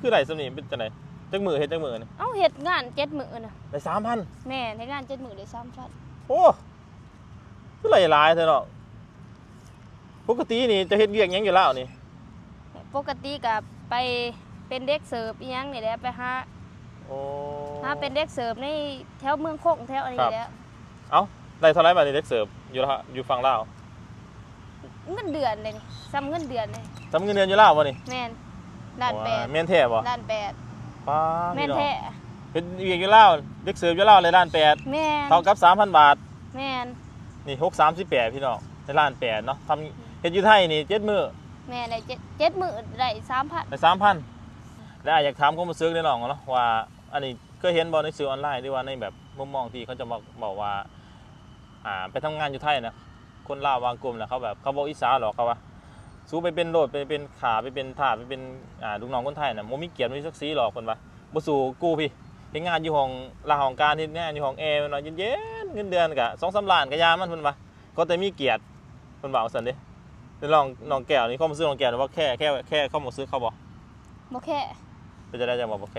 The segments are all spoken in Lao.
ຄືໄດ້ສ່ຳນີ້ ເປັນຈັ່ງໃດ? ຈັກມື້ ເຮັດຈັກມື້ນີ້? ເອົ້າ ເຮັດງານເຈັດມື້ນະ ໄດ້ສາມພັນ. ແມ່ນ ເຮັດງານເຈັດມື້ໄດ້ສາມພັນ. ໂອ້ ຄືໄດ້ຫຼາຍແທ້ເນາະ. ປົກກະຕິນີ້ເຈົ້າເຮັດວຽກຫຍັງຢູ່ລາວນີ້? ປົກກະຕິກະໄປເປັນເດັກເສີບອີ່ຫຍັງນີ້ແຫຼະ ໄປຫາ ໂອ້ ຫາເປັນເດັກເສີບໃນແຖວເມືອງຄົງແຖວອັນນີ້ແຫຼະ. ເອົ້າ ໄດ້ເທົ່າໃດບາດນີ້ ເດັກເສີບຢູ່ລາວ ຢູ່ຝັ່ງລາວ? ເງິນເດືອນເດນີ້ ສ່ຳເງິນເດືອນເດ. ສ່ຳເງິນເດືອນຢູ່ລາວບໍ່ນີ້? ແມ່ນ ລ້ານແປດ. ແມ່ນແທ້ບໍ່? ລ້ານແປດ. ປ້າ ແມ່ນແທ້. ເຮັດວຽກຢູ່ລາວ ເດັກເສີບຢູ່ລາວໄດ້ລ້ານແປດ. ແມ່ນ ເທົ່າກັບສາມພັນບາດ. ແມ່ນ ນີ້ ຫົກສາມສິບແປດ ພີ່ນ້ອງ ໄດ້ລ້ານແປດເນາະ. ທຳ ເຮັດຢູ່ໄທນີ້ເຈັດມື້. ແມ່ນ ໄດ້ເຈັດ ເຈັດມື້ໄດ້ສາມພັນ. ໄດ້ສາມພັນ. ແລ້ວອ້າຍຢາກຖາມຄວາມຮູ້ສຶກແດ່ນ້ອງເນາະ ວ່າອັນນີ້ເຄີຍເຫັນບໍ່ໃນສື່ອອນລາຍ ຫຼືວ່າໃນແບບມຸມມອງທີ່ເຂົາເຈົ້າມັກເວົ້າວ່າ ອ່າ ໄປທຳງານຢູ່ໄທນະ ຄົນລາວບາງກຸ່ມນະ ເຂົາແບບ ເຂົາບໍ່ອິດສາດອກ ເຂົາວ່າ ສູໄປເປັນໂລດ ໄປເປັນຂ້າ ໄປເປັນທາດ ໄປເປັນ ອ່າ ລູກນ້ອງຄົນໄທນະ ບໍ່ມີກຽດ ບໍ່ມີສັກສີດອກ ເພິ່ນວ່າ ບໍ່ສູ້ກູພີ່ ເຮັດງານຢູ່ຫ້ອງລາງຫ້ອງການ ເຮັດງານຢູ່ຫ້ອງແອ ແມ່ນວ່າເຢັນໆ ເງິນເດືອນກະສອງສາມລ້ານກະຢ່າມັນ ເພິ່ນວ່າ ຂໍແຕ່ມີກຽດ ເພິ່ນວ່າຊັ້ນເດ້. ແລ້ວນ້ອງ ນ້ອງແກ້ວນີ້ ຄວາມຮູ້ສຶກນ້ອງແກ້ວນີ້ວ່າແຄ ແຄ ແຄຄວາມຮູ້ສຶກເຂົາບໍ່? ບໍ່ແຄ. ເປັນຈັ່ງໃດຈັ່ງວ່າບໍ່ແຄ?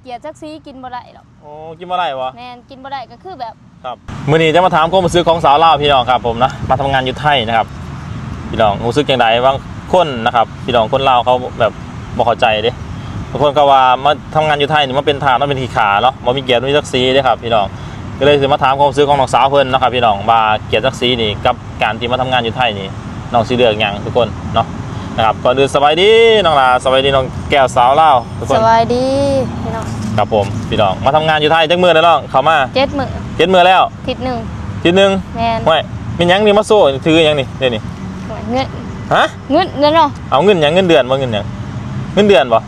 ກຽດສັກສີກິນບໍ່ໄດ້ດອກ. ໂອ້ ກິນບໍ່ໄດ້ບໍ່? ແມ່ນ ກິນບໍ່ໄດ້ກໍຄືແບບ ຄັບ ມື້ນີ້ຈະມາຖາມຄວາມຮູ້ສຶກຂອງສາວລາວພີ່ນ້ອງຄັບຜົມນະ ມາທຳງານຢູ່ໄທນະຄັບ ພີ່ນ້ອງຮູ້ສຶກຈັ່ງໃດ? ບາງຄົນນະຄັບ ພີ່ນ້ອງຄົນລາວເຂົາແບບບໍ່ເຂົ້າໃຈເດ້ ບາງຄົນກໍວ່າມາທຳງານຢູ່ໄທນີ້ມາເປັນທາດ ມາເປັນຂີ້ຂ້າເນາະ ບໍ່ມີກຽດ ບໍ່ມີສັກສີເດ້ຄັບພີ່ນ້ອງ. ກໍເລີຍຊິມາຖາມຄວາມຮູ້ສຶກຂອງນ້ອງສາວເພິ່ນເນາະຄັບພີ່ນ້ອງ ວ່າກຽດສັກສີນີ້ກັບ ການທີ່ມາທຳງານຢູ່ໄທນີ້ ນ້ອງຊິເລືອກຫຍັງທຸກຄົນເນາະ ນະຄັບ. ກ່ອນອື່ນສະບາຍດີນ້ອງຫຼ້າ ສະບາຍດີນ້ອງແກ້ວສາວລາວທຸກຄົນ. ສະບາຍດີພີ່ນ້ອງ. ຄັບຜົມ ພີ່ນ້ອງ ມາທຳງານຢູ່ໄທຈັກມື້ແລ້ວນ້ອງ? ເຂົ້າມາເຈັດມື້. ເຈັດມື້ແລ້ວ? ທິດໜຶ່ງ. ທິດໜຶ່ງ? ແມ່ນ. ຫ້ວຍ ແມ່ນຫຍັງນີ້ມາໂຊ ຖືຫຍັງນີ້ ເດນີ້? ເງິນ. ຮະ? ເງິນ ເງິນເນາະ. ເອົາເງິນຫຍັງ? ເງິນເດືອນບໍ່? ເງິນຫຍັງ? ເງິນເດືອນບໍ່?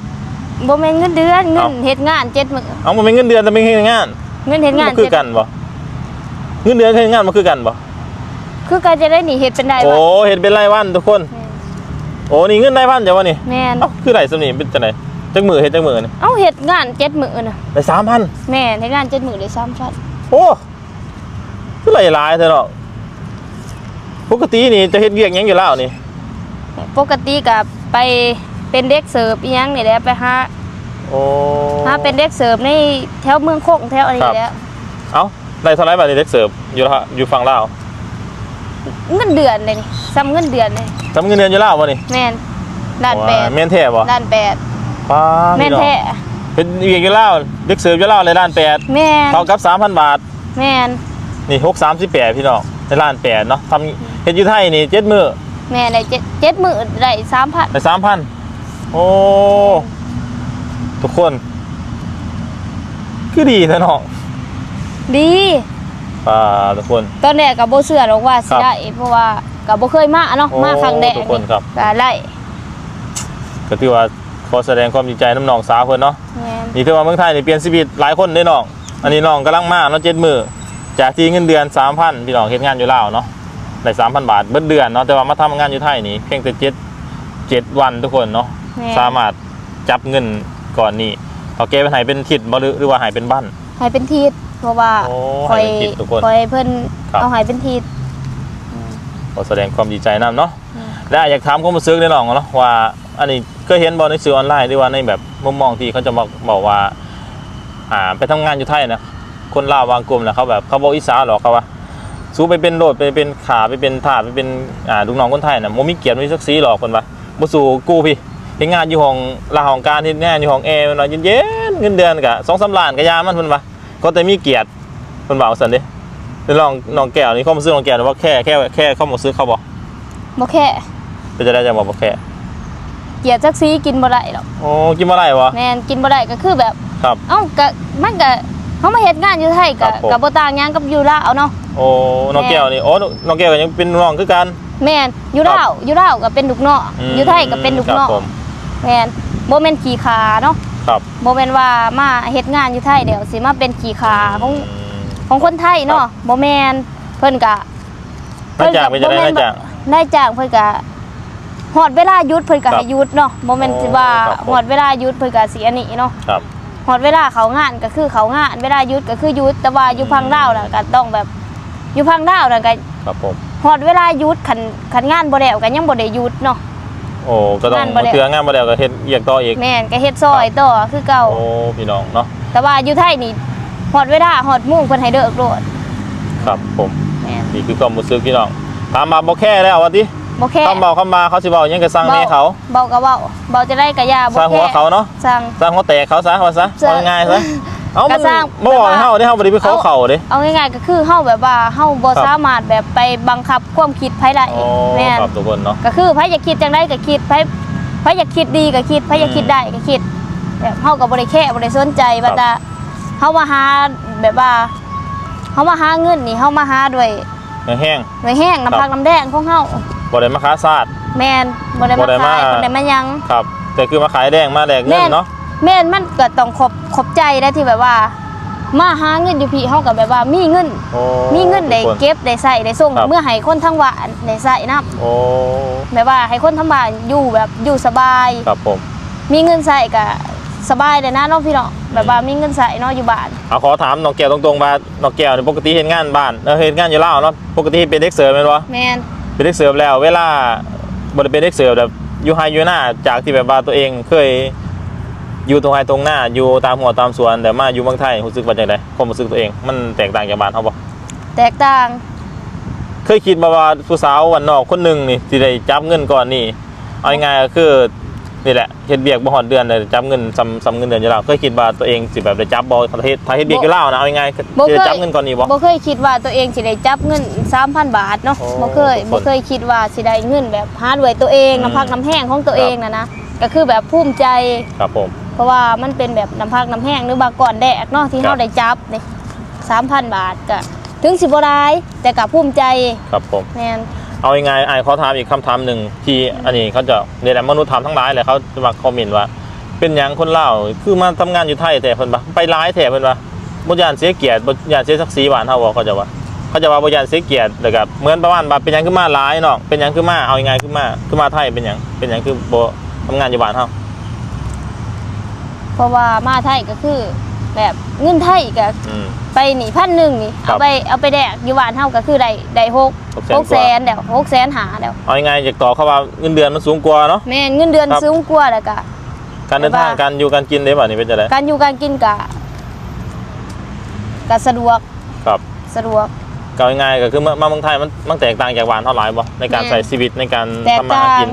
ບໍ່ແມ່ນເງິນເດືອນ ເງິນເຮັດງານເຈັດມື້. ເອົ້າ ບໍ່ແມ່ນເງິນເດືອນ ແຕ່ແມ່ນເຮັດງານ. ເງິນເຮັດງານ ບໍ່ຄືກັນບໍ່? ເງິນເດືອນກັບເຮັດງານບໍ່ຄືກັນບໍ່? ຄືກັນຈັ່ງໃດນີ້ ເຮັດເປັນລາຍວັນ. ໂອ້ ເຮັດເປັນລາຍວັນທຸກຄົນ. ແມ່ນ. ໂອ້ ນີ້ເງິນລາຍວັນເຈົ້າບໍ່ນີ້? ແມ່ນ. ເອົ້າ ຄືໄດ້ສ່ຳນີ້ ເປັນຈັ່ງໃດ? ຈັກມື້ ເຮັດຈັກມື້ນີ້? ເອົ້າ ເຮັດງານເຈັດມື້ນະ ໄດ້ສາມພັນ. ແມ່ນ ເຮັດງານເຈັດມື້ໄດ້ສາມພັນ. ໂອ້ ຄືໄດ້ຫຼາຍແທ້ເນາະ. ປົກກະຕິນີ້ເຈົ້າເຮັດວຽກຫຍັງຢູ່ລາວນີ້? ປົກກະຕິກະໄປເປັນເດັກເສີບອີ່ຫຍັງນີ້ແຫຼະ ໄປຫາ ໂອ້ ຫາເປັນເດັກເສີບໃນແຖວເມືອງຄົງແຖວອັນນີ້ແຫຼະ. ເອົ້າ ໄດ້ເທົ່າໃດບາດນີ້ ເດັກເສີບຢູ່ລາວ ຢູ່ຝັ່ງລາວ? ເງິນເດືອນເດນີ້ ສ່ຳເງິນເດືອນເດ. ສ່ຳເງິນເດືອນຢູ່ລາວບໍ່ນີ້? ແມ່ນ ລ້ານແປດ. ແມ່ນແທ້ບໍ່? ລ້ານແປດ. ປ້າ ແມ່ນແທ້. ເຮັດວຽກຢູ່ລາວ ເດັກເສີບຢູ່ລາວໄດ້ລ້ານແປດ. ແມ່ນ. ເທົ່າກັບສາມພັນບາດ. ແມ່ນ. ນີ້ ຫົກສາມສິບແປດ ພີ່ນ້ອງ ໄດ້ລ້ານແປດເນາະ. ທຳ ເຮັດຢູ່ໄທນີ້ເຈັດມື້. ແມ່ນ ໄດ້ເຈັດ ເຈັດມື້ໄດ້ສາມພັນ. ໄດ້ສາມພັນ. ໂອ້ ທຸກຄົນ ຄືດີແທ້ນ້ອງ. ດີ. ອ່າ ທຸກຄົນ ຕອນແລກກໍບໍ່ເຊື່ອດອກວ່າຊິໄດ້ ເພາະວ່າກໍບໍ່ເຄີຍມາເນາະ. ໂອ້ ມາຄັ້ງແລກ ທຸກຄົນ ນີ້ ຄັບ ກໍໄດ້. ກໍຖືວ່າ ຂໍສະແດງຄວາມດີໃຈນຳນ້ອງສາວເພິ່ນເນາະ. ແມ່ນ. ນີ້ຖືວ່າເມືອງໄທນີ້ປ່ຽນຊີວິດຫຼາຍຄົນເດ້ນ້ອງ. ອັນນີ້ນ້ອງກຳລັງມາເນາະ ເຈັດມື້ ຈາກທີ່ເງິນເດືອນສາມພັນ ພີ່ນ້ອງ ເຮັດງານຢູ່ລາວເນາະ ໄດ້ສາມພັນບາດເບິດເດືອນເນາະ ແຕ່ວ່າມາທຳງານຢູ່ໄທນີ້ພຽງແຕ່ເຈັດ ເຈັດວັນທຸກຄົນເນາະ. ແມ່ນ. ສາມາດຈັບເງິນກ້ອນນີ້ ເອົາເກັບໄວ້ໃຫ້ເປັນທິດບໍ່ ຫຼື ຫຼືວ່າໃຫ້ເປັນວັນ? ໃຫ້ເປັນທິດ ເພາະວ່າ ໂອ້ ຂ້ອຍ ໃຫ້ເປັນທິດທຸກຄົນ ຂ້ອຍເພິ່ນ ຄັບ ເອົາໃຫ້ເປັນທິດ. ອືມ ຂໍສະແດງຄວາມດີໃຈນຳເນາະ. ແມ່ນ. ແລະ ອ້າຍຢາກຖາມຄວາມຮູ້ສຶກແດ່ນ້ອງເນາະ ວ່າອັນນີ້ເຄີຍເຫັນບໍ່ໃນສື່ອອນລາຍ ຫຼືວ່າໃນແບບມຸມມອງທີ່ເຂົາເຈົ້າມັກເວົ້າວ່າ ອ່າ ໄປທຳງານຢູ່ໄທນະ ຄົນລາວບາງກຸ່ມນະ ເຂົາແບບ ເຂົາບໍ່ອິດສາດອກ ເຂົາວ່າ ສູໄປເປັນໂລດ ໄປເປັນຂ້າ ໄປເປັນທາດ ໄປເປັນ ອ່າ ລູກນ້ອງຄົນໄທນະ ບໍ່ມີກຽດ ບໍ່ມີສັກສີດອກ ເພິ່ນວ່າ ບໍ່ສູ້ກູພີ່ ເຮັດງານຢູ່ຫ້ອງລາງຫ້ອງການ ເຮັດງານຢູ່ຫ້ອງແອ ແມ່ນວ່າເຢັນໆ ເງິນເດືອນກະສອງສາມລ້ານກະຢ່າມັນ ເພິ່ນວ່າ ຂໍແຕ່ມີກຽດ ເພິ່ນເວົ້າຊັ້ນເດ້. ແລ້ວນ້ອງ ນ້ອງແກ້ວນີ້ ຄວາມຮູ້ສຶກນ້ອງແກ້ວນີ້ວ່າແຄ ແຄ ແຄຄວາມຮູ້ສຶກເຂົາບໍ່? ບໍ່ແຄ. ເປັນຈັ່ງໃດຈັ່ງວ່າບໍ່ແຄ? ກຽດສັກສີກິນບໍ່ໄດ້ດອກ. ໂອ້ ກິນບໍ່ໄດ້ບໍ່? ແມ່ນ ກິນບໍ່ໄດ້ກໍຄືແບບ ຄັບ ເອົ້າ ກໍ ມັນກໍ ເຮົາມາເຮັດງານຢູ່ໄທກໍ ກໍບໍ່ຕ່າງຫຍັງກັບຢູ່ລາວເນາະ. ໂອ້ ນ້ອງແກ້ວນີ້ ໂອ້ ນ້ອງແກ້ວກໍຍັງເປັນນ້ອງຄືກັນ. ແມ່ນ ຢູ່ລາວ ຢູ່ລາວກໍເປັນລູກນ້ອງ ອືມ ຢູ່ໄທກໍເປັນລູກນ້ອງ. ແມ່ນ ບໍ່ແມ່ນຂີ້ຂ້າເນາະ. ບໍ່ແມ່ນວ່າມາເຮັດງານຢູ່ໄທແລ້ວຊິມາເປັນຂີ້ຂ້າຂອງ ຂອງຄົນໄທເນາະ. ບໍ່ແມ່ນ ເພິ່ນກະ ນາຍຈ້າງເປັນຈັ່ງໃດ? ນາຍຈ້າງ ນາຍຈ້າງເພິ່ນກະ ຮອດເວລາຢຸດເພິ່ນກະໃຫ້ຢຸດເນາະ. ບໍ່ແມ່ນຊິວ່າຮອດເວລາຢຸດເພິ່ນກະຊິອັນນີ້ເນາະ. ຮອດເວລາເຂົ້າງານກະຄືເຂົ້າງານ ເວລາຢຸດກະຄືຢຸດ. ແຕ່ວ່າຢູ່ຝັ່ງລາວນະກະຕ້ອງແບບ ຢູ່ຝັ່ງລາວນະກະ ຮອດເວລາຢຸດ ຄັນ ຄັນງານບໍ່ແລ້ວກະຍັງບໍ່ໄດ້ຢຸດເນາະ. ໂອ້ ກໍຕ້ອງ ງານບໍ່ແລ້ວ ບາງເທື່ອງານບໍ່ແລ້ວກໍເຮັດວຽກຕໍ່ອີກ. ແມ່ນ ກໍເຮັດຊອຍ ຄັບ ຕໍ່ຄືເກົ່າ. ໂອ້ ພີ່ນ້ອງເນາະ ແຕ່ວ່າຢູ່ໄທນີ້ ຮອດເວລາ ຮອດໂມງເພິ່ນໃຫ້ເລີກໂລດ. ຄັບຜົມ. ແມ່ນ ນີ້ຄືຄວາມຮູ້ສຶກພີ່ນ້ອງ. ຖາມວ່າບໍ່ແຄແລ້ວວ່າຕິ? ບໍ່ແຄ. ຄຳເວົ້າຄຳວ່າເຂົາຊິເວົ້າຫຍັງກໍຊ່າງແນ່ເຂົາ. ເວົ້າກໍເວົ້າ ເວົ້າຈັ່ງໃດກໍຢ່າ ບໍ່ແຄ. ຊ່າງຫົວເຂົາເນາະ. ຊ່າງ ຊ່າງຫົວແຕກເຂົາຊະວ່າຊະ. ເວົ້າງ່າຍໆຊະ. ເອົ້າ ມັນບໍ່ເວົ້າໃຫ້ເຮົາເດ້ ເຮົາບໍ່ໄດ້ໄປຂໍເຂົາເດ້. ເອົາ ເອົາງ່າຍໆ ກໍຄືເຮົາແບບວ່າ ເຮົາບໍ່ ຄັບ ສາມາດແບບໄປບັງຄັບຄວາມຄິດໃຜໄດ້. ອໍ ແມ່ນ ຄັບ ທຸກຄົນເນາະ ກໍຄືໃຜຢາກຄິດຈັ່ງໃດກໍຄິດ ໃຜ ໃຜຢາກຄິດດີກໍຄິດ ໃຜຢາກ ອືມ ຄິດໄດ້ກໍຄິດ. ແບບເຮົາກໍບໍ່ໄດ້ແຄ ບໍ່ໄດ້ສົນໃຈ ຄັບ ວ່າແຕ່ເຮົາມາຫາ ແບບວ່າ ເຮົາມາຫາເງິນນີ້ ເຮົາມາຫາດ້ວຍ ແຮງ ດ້ວຍແຮງນ້ຳພັກນ້ຳແຮງຂອງເຮົາ. ບໍ່ໄດ້ມາຂາຍຊາດ. ແມ່ນ ບໍ່ໄດ້ມາຂາຍ ບໍ່ໄດ້ມາຫຍັງ. ຄັບ ແຕ່ຄືມາຂາຍແຮງ ມາແລກເງິນເນາະ. ແມ່ນ ມັນກໍຕ້ອງຂອບ ຂອບໃຈໄດ໋ ທີ່ແບບວ່າມາຫາເງິນຢູ່ພີ້ ເຮົາກໍແບບວ່າມີເງິນ ໂອ້ ມີເງິນໄດ້ເກັບໄດ້ໃຊ້ໄດ້ສົ່ງ ເມືອໃຫ້ຄົນທາງບ້ານໄດ້ໃຊ້ນຳ. ໂອ້ ແບບວ່າໃຫ້ຄົນທາງບ້ານຢູ່ແບບຢູ່ສະບາຍ. ຄັບຜົມ. ມີເງິນໃຊ້ກໍສະບາຍແລ້ວນະເນາະ ພີ່ນ້ອງ. ອືມ ແບບວ່າມີເງິນໃຊ້ເນາະຢູ່ບ້ານ. ເອົາ ຂໍຖາມນ້ອງແກ້ວຕົງໆວ່າ ນ້ອງແກ້ວນີ້ປົກກະຕິເຮັດງານບ້ານ ເອີ ເຮັດງານຢູ່ລາວເນາະ ປົກກະຕິເປັນເດັກເສີບແມ່ນບໍ່? ແມ່ນ. ເປັນເດັກເສີບແລ້ວ ເວລາບໍ່ໄດ້ເປັນເດັກເສີບແບບຢູ່ໄຮ່ຢູ່ນາ ຈາກທີ່ແບບວ່າຕົວເອງເຄີຍຢູ່ທົ່ງໄຮ່ທົ່ງນາ ຢູ່ຕາມຮົ້ວຕາມສວນ ແລ້ວມາຢູ່ເມືອງໄທ ຮູ້ສຶກວ່າຈັ່ງໃດ? ຄວາມຮູ້ສຶກຕົວເອງ ມັນແຕກຕ່າງຈາກບ້ານເຮົາບໍ່? ແຕກຕ່າງ. ເຄີຍຄິດບໍ່ວ່າຜູ້ສາວບ້ານນອກຄົນໜຶ່ງນີ້ ຊິໄດ້ຈັບເງິນກ້ອນນີ້? ເອົາງ່າຍໆ ກໍຄືນີ້ແຫຼະ ເຮັດວຽກບໍ່ຮອດເດືອນ ແລ້ວຈັບເງິນສ່ຳ ສ່ຳເງິນເດືອນຢູ່ລາວ. ເຄີຍຄິດວ່າຕົວເອງຊິແບບໄດ້ຈັບບໍ່ ຖ້າເຮັດ ຖ້າເຮັດວຽກຢູ່ລາວນະ? ເອົາງ່າຍໆ ເຄີຍ ຊິໄດ້ຈັບເງິນກ້ອນນີ້ບໍ່? ບໍ່ເຄີຍ ບໍ່ເຄີຍຄິດວ່າຕົວເອງຊິໄດ້ຈັບເງິນສາມພັນບາດເນາະ. ໂອ້ ບໍ່ເຄີຍ ທຸກຄົນ ບໍ່ເຄີຍຄິດວ່າຊິໄດ້ເງິນແບບຫາດ້ວຍຕົວເອງ ອືມ ນ້ຳພັກນ້ຳແຮງຂອງຕົວເອງ ຄັບ ນະນະ ກໍຄືແບບພູມໃຈ. ຄັບຜົມ. ເພາະວ່າມັນເປັນແບບນ້ຳພັກນ້ຳແຮງ ຫຼືວ່າກ້ອນແຮກເນາະ ທີ່ ຄັບ ເຮົາໄດ້ຈັບນີ້ ສາມພັນບາດ ກໍເຖິງຊິບໍ່ຫຼາຍ ແຕ່ກໍພູມໃຈ. ຄັບຜົມ. ແມ່ນ. ເອົາງ່າຍໆ ອ້າຍຂໍຖາມອີກຄຳຖາມໜຶ່ງ ທີ່ ອືມ ອັນນີ້ເຂົາເຈົ້າ ນີ້ແຫຼະ ມະນຸດຖາມທັງຫຼາຍແຫຼະ ເຂົາຈະມັກຄອມເມັນວ່າ ເປັນຫຍັງຄົນລາວຄືມາທຳງານຢູ່ໄທແທ້ ເພິ່ນວ່າ ໄປຫຼາຍແທ້ ເພິ່ນວ່າ ບໍ່ຢ້ານເສຍກຽດ ບໍ່ຢ້ານເສຍສັກສີບ້ານເຮົາບໍ່? ເຂົາເຈົ້າວ່າ ເຂົາເຈົ້າວ່າບໍ່ຢ້ານເສຍກຽດ ແລ້ວກໍເໝືອນປະມານວ່າ ເປັນຫຍັງຄືມາຫຼາຍນ້ອງ ເປັນຫຍັງຄືມາ ເອົາງ່າຍໆ ຄືມາ ຄືມາໄທ ເປັນຫຍັງ ເປັນຫຍັງຄືບໍ່ທຳງານຢູ່ບ້ານເຮົາ? ເພາະວ່າມາໄທກໍຄືແບບເງິນໄທກໍ ອືມ ໄປນີ້ ພັນໜຶ່ງນີ້ ຄັບ ເອົາໄປ ເອົາໄປແລກຢູ່ບ້ານເຮົາກໍຄືໄດ້ ໄດ້ຫົກ ຫົກແສນ ຫົກແສນແລ້ວ ຫົກແສນຫ້າແລ້ວ. ເອົາງ່າຍໆ ຢາກຕອບເຂົາວ່າເງິນເດືອນມັນສູງກວ່າເນາະ. ແມ່ນ ເງິນເດືອນ ຄັບ ສູງກວ່າ ແລ້ວກໍ ການເດີນທາງ ແບບວ່າ ການຢູ່ການກິນເດ້ ບາດນີ້ເປັນຈັ່ງໃດ? ການຢູ່ການກິນກໍ ກໍສະດວກ. ຄັບ ສະດວກ. ກໍເອົາງ່າຍໆ ກໍຄືມາ ມາເມືອງໄທ ມັນ ມັນແຕກຕ່າງຈາກບ້ານເຮົາຫຼາຍບໍ່ ໃນການ ແມ່ນ ໃຊ້ຊີວິດ ໃນການ ແຕກຕ່າງ ທຳມາຫາກິນ?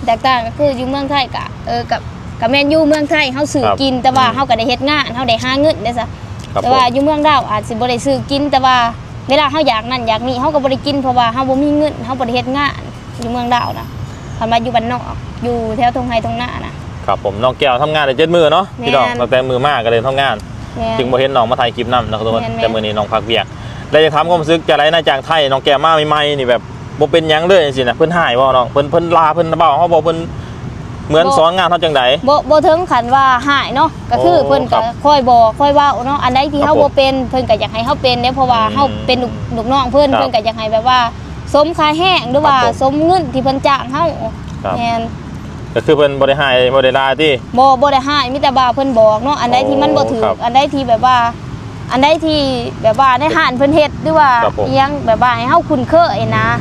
ແຕກຕ່າງກໍຄືຢູ່ເມືອງໄທກໍ ເອີ ກໍ ກໍແມ່ນຢູ່ເມືອງໄທເຮົາຊື້ ຄັບ ກິນ ແຕ່ວ່າ ອືມ ເຮົາກໍໄດ້ເຮັດງານ ເຮົາໄດ້ຫາເງິນເດ້ຊະ. ຄັບ ແຕ່ວ່າ ຜົມ ຢູ່ເມືອງລາວອາດຊິບໍ່ໄດ້ຊື້ກິນ ແຕ່ວ່າເວລາເຮົາຢາກນັ້ນຢາກນີ້ ເຮົາກໍບໍ່ໄດ້ກິນ ເພາະວ່າເຮົາບໍ່ມີເງິນ ເຮົາບໍ່ໄດ້ເຮັດງານ ຢູ່ເມືອງລາວນະ. ຄັນວ່າຢູ່ບ້ານນອກ ຢູ່ແຖວທົ່ງໄຮ່ທົ່ງນານະ. ຄັບຜົມ. ນ້ອງແກ້ວທຳງານໄດ້ເຈັດມື້ເນາະ ແມ່ນ ພີ່ນ້ອງ ຕັ້ງແຕ່ມື້ມາກໍໄດ້ທຳງານ ແມ່ນ ຈຶ່ງບໍ່ເຫັນນ້ອງມາຖ່າຍຄລິບນຳນະ ແຕ່ມື້ນີ້ນ້ອງພັກວຽກ. ແລ້ວຢາກຖາມຄວາມຮູ້ສຶກຈັ່ງໃດ ນາຍຈ້າງໄທ ນ້ອງແກ້ວມາໃໝ່ໆນີ້ ແບບບໍ່ເປັນຫຍັງເລີຍຈັ່ງຊີ້ນະ ເພິ່ນຮ້າຍບໍ່ນ້ອງ? ເພິ່ນ ເພິ່ນດ່າ ເພິ່ນເວົ້າເຮົາບໍ່? ເພິ່ນເໝືອນ ໂອ້ ສອນງານເຮົາຈັ່ງໃດ? ບໍ່ ບໍ່ເຖິງຂັ້ນວ່າຮ້າຍເນາະ ກໍຄື ໂອ້ ເພິ່ນກໍ ຄັບ ຄອຍບອກຄອຍເວົ້າເນາະ ອັນໃດທີ່ ຄັບ ເຮົາບໍ່ເປັນ ເພິ່ນກໍຢາກໃຫ້ເຮົາເປັນເດ້ ເພາະວ່າ ອືມ ເຮົາເປັນລູກ ລູກນ້ອງເພິ່ນ ຄັບ ເພິ່ນກໍຢາກໃຫ້ແບບວ່າ ສົມຄ່າແຮງ ຫຼືວ່າ ຄັບ ສົມເງິນທີ່ເພິ່ນຈ້າງເຮົາ. ຄັບ ແມ່ນ. ກໍຄືເພິ່ນບໍ່ໄດ້ຮ້າຍ ບໍ່ໄດ້ດ່າຕິ? ບໍ່ ບໍ່ໄດ້ຮ້າຍ ມີແຕ່ວ່າເພິ່ນບອກເນາະ ອັນໃດທີ່ມັນບໍ່ຖືກ ໂອ້ ຄັບ ອັນໃດທີ່ແບບວ່າ ອັນໃດທີ່ແບບວ່າໃນຮ້ານເພິ່ນເຮັດ ຫຼືວ່າ ອີ່ຫຍັງແບບວ່າໃຫ້ເຮົາຄຸ້ນເຄີຍນະ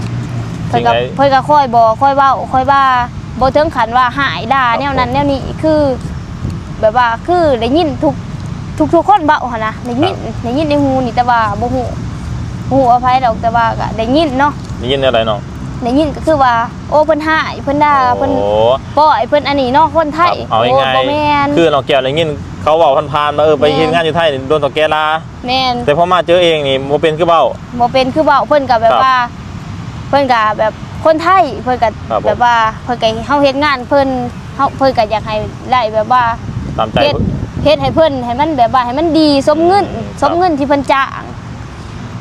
ເພິ່ນກໍ ເພິ່ນກໍຄອຍບອກຄອຍເວົ້າ ຄອຍວ່າ ບໍ່ເຖິງຂັ້ນວ່າຮ້າຍດ່າ ຄັບ ແນວນັ້ນແນວນີ້ ຄືແບບວ່າ ຄືໄດ້ຍິນທຸກ ທຸກໆຄົນເວົ້າຫັ້ນນະ ໄດ້ຍິນ ຄັບ ໄດ້ຍິນໃນຫູນີ້ ແຕ່ວ່າບໍ່ຮູ້ ບໍ່ຮູ້ວ່າໃຜດອກ ແຕ່ວ່າກໍໄດ້ຍິນເນາະ. ໄດ້ຍິນແນວໃດນ້ອງ? ໄດ້ຍິນກໍຄືວ່າ ໂອ້ ເພິ່ນຮ້າຍ ເພິ່ນດ່າ ໂອ້ ເພິ່ນປ້ອຍ ເພິ່ນອັນນີ້ເນາະ ຄົນໄທ. ຄັບ ເອົາງ່າຍໆ ໂອ້ ບໍ່ແມ່ນ ຄືນ້ອງແກ້ວໄດ້ຍິນເຂົາເວົ້າຜ່ານໆ ວ່າ ເອີ ໄປເຮັດງານຢູ່ໄທນີ້ ໂດນເຖົ້າແກ່ດ່າ. ແມ່ນ. ແຕ່ພໍມາເຈີເອງນີ້ ບໍ່ເປັນຄືເວົ້າ? ບໍ່ເປັນຄືເວົ້າ ເພິ່ນກໍແບບວ່າ ເພິ່ນກໍແບບຄົນໄທ ເພິ່ນກໍ ຄັບ ແບບວ່າ ເພິ່ນກໍ ເຮົາເຮັດງານເພິ່ນ ເຮົາ ເພິ່ນກໍຢາກໃຫ້ໄດ້ແບບວ່າ ຕາມໃຈ ເຮັດ ເຮັດໃຫ້ເພິ່ນ ໃຫ້ມັນແບບວ່າ ໃຫ້ມັນດີ ສົມເງິນ ອືມ ສົມເງິນທີ່ເພິ່ນຈ້າງ.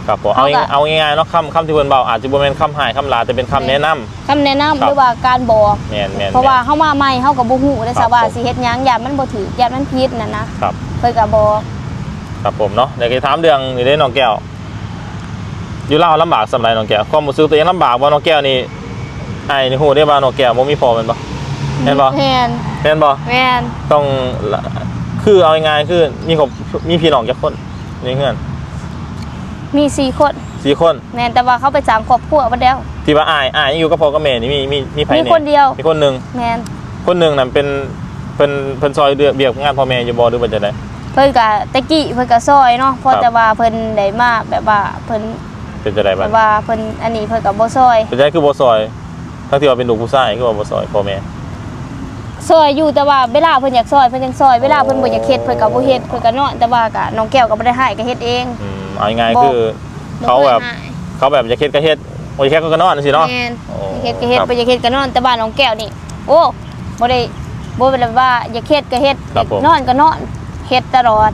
ຄັບ ເອົາ ເອົາງ່າຍໆເນາະ ຄຳ ຄຳທີ່ເພິ່ນເວົ້າອາດຈະບໍ່ແມ່ນຄຳຮ້າຍຄຳຫຼາ ແຕ່ເປັນຄຳແນະນຳ. ແມ່ນ ຄຳແນະນຳ ຄັບ ຫຼືວ່າການບອກ. ແມ່ນໆໆ ເພາະວ່າເຮົາມາໃໝ່ ເຮົາກໍບໍ່ຮູ້ເດ້ຊະ ຄັບ ວ່າຊິເຮັດຫຍັງ ຢ້ານມັນບໍ່ຖືກ ຢ້ານມັນຜິດນັ້ນນະ. ຄັບ ເພິ່ນກໍບອກ. ຄັບຜົມເນາະ ແລ້ວກໍຖາມເລື່ອງນີ້ເດ້ນ້ອງແກ້ວ ຢູ່ລາວລຳບາກສ່ຳໃດນ້ອງແກ້ວ? ຄວາມຮູ້ສຶກຕົວເອງລຳບາກບໍ່ນ້ອງແກ້ວນີ້? ອ້າຍນີ້ຮູ້ເດ້ວ່ານ້ອງແກ້ວບໍ່ມີພໍ່ແມ່ນບໍ່? ແມ່ນບໍ່? ແມ່ນ. ແມ່ນບໍ່? ແມ່ນ. ຕ້ອງ ຄືເອົາງ່າຍໆ ຄືມີຄອບ ມີພີ່ນ້ອງຈັກຄົນໃນເຮືອນ? ມີສີ່ຄົນ. ສີ່ຄົນ? ແມ່ນ ແຕ່ວ່າເຂົາໄປສ້າງຄອບຄົວເບິດແລ້ວ. ທີ່ວ່າອ້າຍ ອ້າຍຍັງຢູ່ກັບພໍ່ກັບແມ່ນີ້ ມີ ມີ ມີໃຜແດ່? ມີຄົນດຽວ. ມີຄົນໜຶ່ງ. ແມ່ນ. ຄົນໜຶ່ງນັ້ນເປັນ ເພິ່ນ ເພິ່ນຊ່ອຍເລື່ອງວຽກງານພໍ່ແມ່ຢູ່ບໍ່ ຫຼືວ່າຈັ່ງໃດ? ເພິ່ນກະ ແຕ່ກີ້ເພິ່ນກະຊ່ອຍເນາະ ພໍແຕ່ວ່າເພິ່ນໄດ້ມາແບບວ່າເພິ່ນ ເປັນຈັ່ງໃດບັດ ແບບວ່າເພິ່ນອັນນີ້ເພິ່ນກະບໍ່ຊ່ອຍ. ເປັນຈັ່ງໃດຄືບໍ່ຊ່ອຍ? ທັງທີ່ວ່າເປັນລູກຜູ້ຊາຍ ຄືວ່າບໍ່ຊ່ອຍພໍ່ແມ່? ຊ່ອຍຢູ່ ແຕ່ວ່າເວລາເພິ່ນຢາກຊ່ອຍເພິ່ນຈັ່ງຊ່ອຍ ເວລາເພິ່ນບໍ່ຢາກເຮັດເພິ່ນກະບໍ່ເຮັດ ເພິ່ນກະນອນ. ແຕ່ວ່າກະນ້ອງແກ້ວກະບໍ່ໄດ້ຮ້າຍ ກະເຮັດເອງ. ອືມ ເອົາງ່າຍໆ ບໍ່ ຄື ບໍ່ ເຂົາແບບ ເຂົາແບບຢາກເຮັດກະເຮັດ ບໍ່ຢາກເຮັດກະນອນ ຈັ່ງຊີ້ເນາະ. ແມ່ນ. ໂອ້ ຢາກເຮັດກະເຮັດ ບໍ່ຢາກເຮັດກະນອນ. ແຕ່ວ່ານ້ອງແກ້ວນີ້ ໂອ້ ບໍ່ໄດ້ ບໍ່ແບບວ່າຢາກເຮັດກະເຮັດ ຢາກນອນກະນອນ ເຮັດຕະຫຼອດ.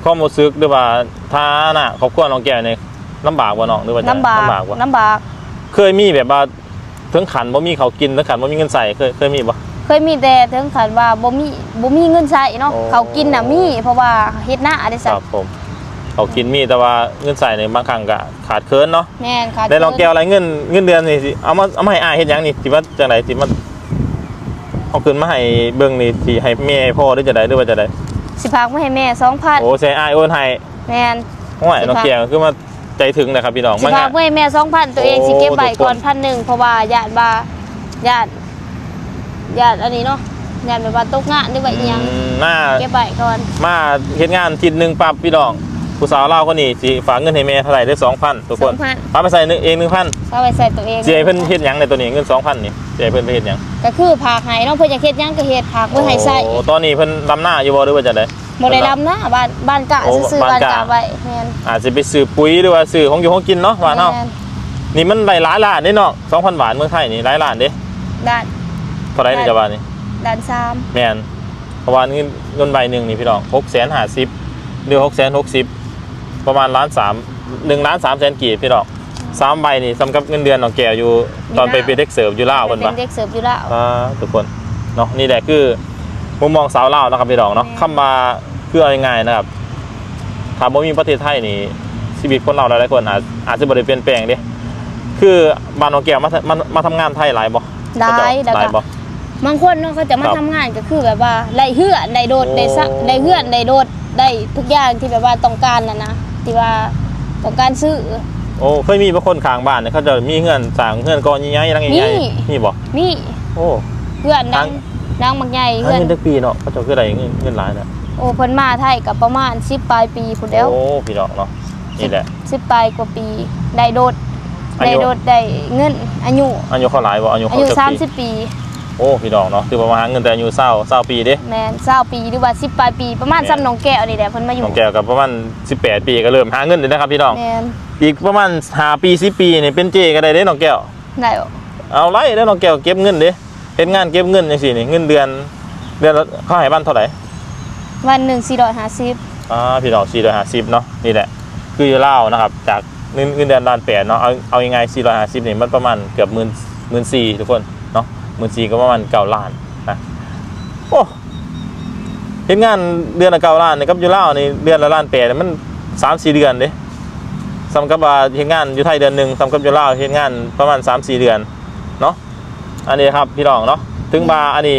ຄວາມຮູ້ສຶກ ຫຼືວ່າຖານະຄອບຄົວນ້ອງແກ້ວນີ້ ລຳບາກບໍ່ນ້ອງ ຫຼືວ່າຈັ່ງໃດ? ລຳບາກ. ລຳບາກບໍ່? ລຳບາກ. ເຄີຍມີແບບວ່າເຖິງຂັ້ນບໍ່ມີເຂົ້າກິນ ເຖິງຂັ້ນບໍ່ມີເງິນໃຊ້ ເຄີຍ ເຄີຍມີບໍ່? ເຄີຍມີ ແຕ່ເຖິງຂັ້ນວ່າບໍ່ມີ ບໍ່ມີເງິນໃຊ້ເນາະ. ໂອ້ ເຂົ້າກິນນະມີ ເພາະວ່າເຮັດນາເດ້ຊັ້ນ. ຄັບຜົມ. ເຂົ້າກິນມີ ແຕ່ວ່າເງິນໃຊ້ນີ້ບາງຄັ້ງກະຂາດເຂີນເນາະ. ແມ່ນ. ຂາດເຂີນ. ແລ້ວນ້ອງແກ້ວລາຍເງິນ ເງິນເດືອນນີ້ຊິເອົາມາ ເອົາມາໃຫ້ອ້າຍເຮັດຫຍັງນີ້? ຊິວ່າຈັ່ງໃດ? ຊິມາ ເອົາຂຶ້ນມາໃຫ້ເບິ່ງນີ້ ຊິໃຫ້ແມ່ພໍ່ ຫຼືຈັ່ງໃດ ຫຼືວ່າຈັ່ງໃດ? ຊິຝາກມາໃຫ້ແມ່ສອງພັນ. ໂອ້ ຊິໃຫ້ອ້າຍໂອນໃຫ້. ແມ່ນ. ໂອ້ຍ ຊິຝາກ ນ້ອງແກ້ວຄືມາ ໃຈເຖິງນະຄັບພີ່ນ້ອງ. ຊິຝາກໄວ້ແມ່ສອງພັນ ໂຕເອງຊິເກັບໄວ້ກ່ອນພັນໜຶ່ງ ເພາະວ່າຢ້ານວ່າ ຢ້ານ ຢ້ານອັນນີ້ເນາະ ຢ້ານແບບວ່າຕົກງານ ຫຼືວ່າອີ່ຫຍັງ. ອືມ ມາເກັບໄວ້ກ່ອນ. ມາເຮັດງານທິດໜຶ່ງປັບພີ່ນ້ອງ ຜູ້ສາວລາວຄົນນີ້ຊິຝາກເງິນໃຫ້ແມ່ເທົ່າໃດເດີ້? ສອງພັນ ທຸກຄົນ. ສອງພັນ. ຝາກໄປໃສ່ເອງໜຶ່ງພັນ. ຝາກໄວ້ໃສ່ໂຕເອງ. ຊິໃຫ້ເພິ່ນເຮັດຫຍັງໃນໂຕນີ້ ເງິນສອງພັນນີ້ ຊິໃຫ້ເພິ່ນໄປເຮັດຫຍັງ? ກະຄືຝາກໃຫ້ເນາະ ເພິ່ນຢາກເຮັດຫຍັງກະເຮັດ ຝາກໄວ້ໃຫ້ໃຊ້. ໂອ້ ຕອນນີ້ເພິ່ນດຳນາຢູ່ບໍ່ ຫຼືວ່າຈັ່ງໃດ? ບໍ່ໄດ້ດຳນາ ຫວ່ານ ຫວ່ານກ້າຊື່ໆ ຫວ່ານກ້າໄວ້. ແມ່ນ. ອາດຊິໄປຊື້ປຸຍ ຫຼືວ່າຊື້ຂອງຢູ່ຂອງກິນເນາະ ບ້ານເຮົາ. ແມ່ນ. ນີ້ມັນໄດ້ຫຼາຍລ້ານເດ້ນ້ອງ ສອງພັນບາດເມືອງໄທນີ້ ຫຼາຍລ້ານເດ້. ລ້ານ. ເທົ່າໃດນີ້ເຈົ້າວ່ານີ້? ລ້ານສາມ. ແມ່ນ. ເພາະວ່າເງິນ ເງິນໃບໜຶ່ງນີ້ພີ່ນ້ອງ ຫົກແສນຫ້າສິບ ຫຼື ຫົກແສນຫົກສິບ ປະມານລ້ານສາມ ໜຶ່ງລ້ານສາມແສນກີບພີ່ນ້ອງ. ສາມໃບນີ້ສ່ຳກັບເງິນເດືອນນ້ອງແກ້ວຢູ່ ຢູ່ ຕອນໄປເປັນເດັກເສີບຢູ່ລາວ ເພິ່ນວ່າ ເປັນເດັກເສີບຢູ່ລາວ. ອ່າ ທຸກຄົນເນາະ ນີ້ແຫຼະຄືມຸມມອງສາວລາວນະຄັບພີ່ນ້ອງເນາະ. ແມ່ນ. ຄຳວ່າ ຄືເອົາງ່າຍໆນະຄັບ ຖ້າບໍ່ມີປະເທດໄທນີ້ ຊີວິດຄົນລາວຫຼາຍໆຄົນອາດ ອາດຈະບໍ່ໄດ້ປ່ຽນແປງເດ້. ຄືບ້ານນ້ອງແກ້ວມາ ມາ ມາທຳງານໄທຫຼາຍບໍ່? ຫຼາຍ. ເຂົາເຈົ້າ ແລ້ວກະ ຫຼາຍບໍ່? ບາງຄົນເນາະ ເຂົາຈະມາ ຄັບ ທຳງານກະຄືແບບວ່າໄດ້ເຮືອນໄດ້ລົດ ໄດ້ສະ ອືມ ໄດ້ເຮືອນໄດ້ລົດ ໄດ້ທຸກຢ່າງທີ່ແບບວ່າຕ້ອງການຫັ້ນນະ ທີ່ວ່າຕ້ອງການຊື້. ໂອ້ ເຄີຍມີບໍ່ຄົນຂ້າງບ້ານເຂົາເຈົ້າມີເຮືອນສ້າງເຮືອນກໍໃຫຍ່ໆ ຫຼັງໃຫຍ່ໆ ມີ ມີບໍ່? ມີ. ໂອ້ ເຮືອນຫຼັງ ຫຼັງບັກໃຫຍ່. ຫາເຮືອນຈັກປີເນາະ ເຂົາເຈົ້າຄືໄດ້ເງິນ ເງິນຫຼາຍແທ້? ໂອ້ ເພິ່ນມາໄທກະປະມານສິບປາຍປີພຸ້ນແລ້ວ. ໂອ້ ພີ່ນ້ອງເນາະ ນີ້ແຫຼະ ສິບ ສິບປາຍກວ່າປີ ໄດ້ລົດ ອາຍຸ ໄດ້ລົດ ໄດ້ເງິນ. ອາຍຸ ອາຍຸເຂົາຫຼາຍບໍ່? ອາຍຸເຂົາຈັກປີ? ອາຍຸສາມສິບປີ. ໂອ້ ພີ່ນ້ອງເນາະ ຖືວ່າມາຫາເງິນແຕ່ອາຍຸຊາວ ຊາວປີເດ້. ແມ່ນ ຊາວປີ ຫຼືວ່າສິບປາຍປີ ປະມານ ແມ່ນ ສ່ຳນ້ອງແກ້ວນີ້ແຫຼະ ເພິ່ນມາຢູ່. ນ້ອງແກ້ວກະປະມານສິບແປດປີກະເລີ່ມຫາເງິນແລ້ວນະຄັບພີ່ນ້ອງ. ແມ່ນ. ອີກປະມານຫ້າປີ ສິບປີນີ້ເປັນເຈ້ກະໄດ້ເດ້ນ້ອງແກ້ວ. ໄດ້. ເອົາໄດ້ເດ້ນ້ອງແກ້ວ ເກັບເງິນເດ້ ເຮັດງານເກັບເງິນຈັ່ງຊີ້ນີ້ ເງິນເດືອນ ເດືອນລະ ເຂົາໃຫ້ວັນເທົ່າໃດ? ວັນໜຶ່ງສີ່ຮ້ອຍຫ້າສິບ. ອ່າ ພີ່ນ້ອງ ສີ່ຮ້ອຍຫ້າສິບເນາະ. ນີ້ແຫຼະ ຄືຢູ່ລາວນະຄັບ ຈາກເງິນ ເງິນເດືອນລ້ານແປດເນາະ ເອົາ ເອົາງ່າຍໆ ສີ່ຮ້ອຍຫ້າສິບນີ້ມັນປະມານເກືອບໝື່ນ ໝື່ນສີ່ ທຸກຄົນເນາະ ໝື່ນສີ່ກະປະມານເກົ້າລ້ານນະ. ໂອ້ ເຮັດງານເດືອນລະເກົ້າລ້ານນີ້ ກັບຢູ່ລາວນີ້ເດືອນລະລ້ານແປດ ມັນສາມສີ່ເດືອນເດ້. ສ່ຳກັບວ່າເຮັດງານຢູ່ໄທເດືອນໜຶ່ງ ສ່ຳກັບຢູ່ລາວເຮັດງານປະມານສາມສີ່ເດືອນເນາະ. ອັນນີ້ນະຄັບພີ່ນ້ອງເນາະ ເຖິງວ່າ ອືມ ອັນນີ້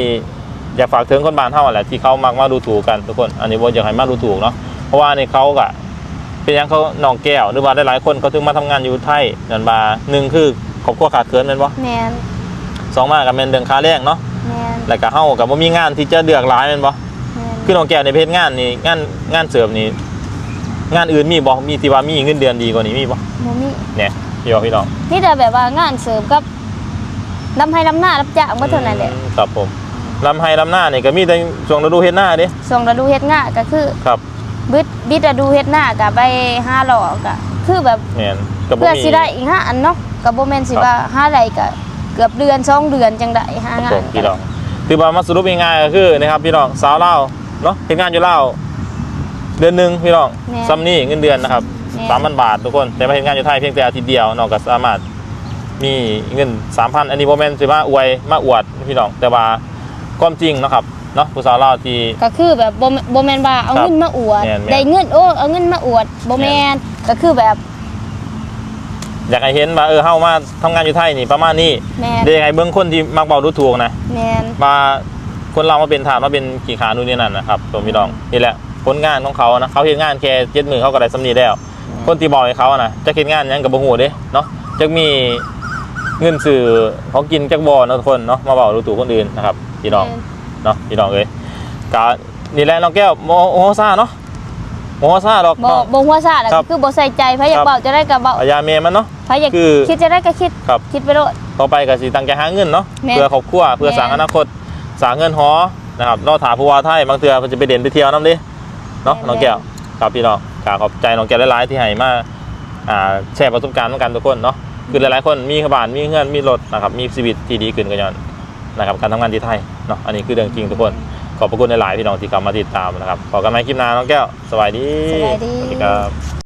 ຢາກຝາກເຖິງຄົນບ້ານເຮົາຫັ້ນແຫຼະ ທີ່ເຂົາມັກມາດູຖູກກັນທຸກຄົນ. ອັນນີ້ບໍ່ຢາກໃຫ້ມາດູຖູກເນາະ ເພາະວ່າອັນນີ້ເຂົາກະເປັນຫຍັງເຂົາ ນ້ອງແກ້ວ ຫຼືວ່າຫຼາຍໆຄົນເຂົາເຖິງມາທຳງານຢູ່ໄທ ຍ້ອນວ່າໜຶ່ງຄືຄອບຄົວຂາດເຂີນແມ່ນບໍ່? ແມ່ນ. ສອງມາກະແມ່ນເລື່ອງຄ່າແຮງເນາະ. ແມ່ນ. ແລ້ວກະເຮົາກະບໍ່ມີງານທີ່ຈະເລືອກຫຼາຍແມ່ນບໍ່? ແມ່ນ. ຄືນ້ອງແກ້ວນີ້ໄປເຮັດງານນີ້ ງານ ງານເສີບນີ້ ງານອື່ນມີບໍ່? ມີທີ່ວ່າມີເງິນເດືອນດີກວ່ານີ້ມີບໍ່? ບໍ່ມີ. ແນ່ ພີ່ນ້ອງ ມີແຕ່ແບບວ່າງານເສີບກັບ ດຳໄຮ່ດຳນາ ຮັບຈ້າງໝົດເທົ່ານັ້ນແຫຼະ. ອືມ ຄັບຜົມ. ດຳໄຮ່ດຳນານີ້ກະມີແຕ່ຊ່ວງລະດູເຮັດນາເດ້. ຊ່ວງລະດູເຮັດນາກະຄື ຄັບ ບິດ ບິດລະດູເຮັດນາກະໄປຫາເລາະ ກະຄືແບບ ແມ່ນ ກະບໍ່ມີ ເພື່ອຊິໄດ້ຫາອັນເນາະ ກະບໍ່ແມ່ນຊິວ່າ ຄັບ ຫາໄດ້ກະເກືອບເດືອນສອງເດືອນຈັ່ງໄດ້ຫາງານ. ຄັບຜົມ ພີ່ນ້ອງ ຖືວ່າມາສະຫຼຸບງ່າຍໆ ກະຄືນີ້ຄັບ ພີ່ນ້ອງ ຊາວລາວເນາະ ເຮັດງານຢູ່ລາວເດືອນໜຶ່ງ ພີ່ນ້ອງ ແມ່ນ ສ່ຳນີ້ເງິນເດືອນນະຄັບ ແມ່ນ ສາມພັນບາດທຸກຄົນ ແຕ່ມາເຮັດງານຢູ່ໄທພຽງແຕ່ອາທິດດຽວເນາະ ກະສາມາດ ມີເງິນສາມພັນ ອັນນີ້ບໍ່ແມ່ນຊິມາອວຍມາອວດພີ່ນ້ອງ ແຕ່ວ່າຄວາມຈິງເນາະຄັບເນາະ ຜູ້ສາວລາວທີ່ ກະຄືແບບບໍ່ ບໍ່ແມ່ນວ່າເອົາ ຄັບ ເງິນມາອວດ ແມ່ນໆ ໄດ້ເງິນ ໂອ້ ເອົາເງິນມາອວດ ບໍ່ແມ່ນ ແມ່ນ ກະຄືແບບ ຢາກໃຫ້ເຫັນວ່າ ເອີ ເຮົາມາທຳງານຢູ່ໄທນີ້ປະມານນີ້ ແມ່ນ ແລະ ຢາກໃຫ້ເບິ່ງຄົນທີ່ມັກເວົ້າດູຖູກນະ ແມ່ນ ວ່າຄົນລາວມາເປັນທາດ ມາເປັນຂີ້ຂ້ານູ່ນນີ້ນັ້ນນະຄັບ ໂຕພີ່ນ້ອງ ນີ້ແຫຼະຜົນງານຂອງເຂົານະ ເຂົາເຮັດງານແຄ່ເຈັດມື້ ເຂົາກະໄດ້ສ່ຳນີ້ແລ້ວ. ຄົນທີ່ເວົ້າໃຫ້ເຂົານະ ຈັກເຮັດງານຫຍັງກະບໍ່ຮູ້ເດ້ເນາະ ຈັກມີ ເງິນຊື້ຂອງກິນຈັກບໍ່ເນາະທຸກຄົນເນາະ ມາເວົ້າດູຖືກຄົນອື່ນນະຄັບພີ່ນ້ອງ ແມ່ນ ເນາະພີ່ນ້ອງເອີຍ. ກະນີ້ແຫຼະນ້ອງແກ້ວ ບໍ່ ບໍ່ຮູ້ຊາເນາະ ບໍ່ຮູ້ຊາດອກ ບໍ່ ເນາະ ບໍ່ຫົວຊາ ແລ້ວ ຄັບ ກໍຄືບໍ່ໃສ່ໃຈ ໃຜຢາກ ເວົ້າຈັ່ງໃດກໍເວົ້າ ອາ ຢ່າແມ່ນມັນເນາະ ໃຜຢາກ ຄື ຄິດຈັ່ງໃດກໍຄິດ ຄັບ ຄິດໄປໂລດ ຕໍ່ໄປກໍຊິຕັ້ງໃຈຫາເງິນເນາະ ແມ່ນ ເພື່ອຄອບຄົວ ເພື່ອ ແມ່ນ ສ້າງອະນາຄົດ ສ້າງເຮືອນຫໍນະຄັບ ລໍຖ້າຜູ້ບ່າວໄທ ບາງເທື່ອເພິ່ນຈະໄປຫຼິ້ນໄປທ່ຽວນຳເດ້ເນາະ ແມ່ນ ນ້ອງແກ້ວ ແມ່ນ ຄັບພີ່ນ້ອງ. ກໍຂອບໃຈນ້ອງແກ້ວຫຼາຍໆ ທີ່ໃຫ້ມາ ອ່າ ແຊປະສົບການນຳກັນທຸກຄົນເນາະ ຄືຫຼາຍໆຄົນມີບ້ານ ມີເຮືອນ ມີລົດນະຄັບ ມີຊີວິດທີ່ດີຂຶ້ນກໍຍ້ອນນະຄັບ ການທຳງານທີ່ໄທເນາະ ອັນນີ້ຄືເລື່ອງຈິງທຸກຄົນ. ຂອບພະຄຸນຫຼາຍໆ ພີ່ນ້ອງທີ່ເຂົ້າມາຕິດຕາມນະຄັບ ພໍ້ກັນໃໝ່ຄລິບໜ້າ ນ້ອງແກ້ວ ສະບາຍດີ ສະບາຍດີ ສະຫວັດດີຄັບ.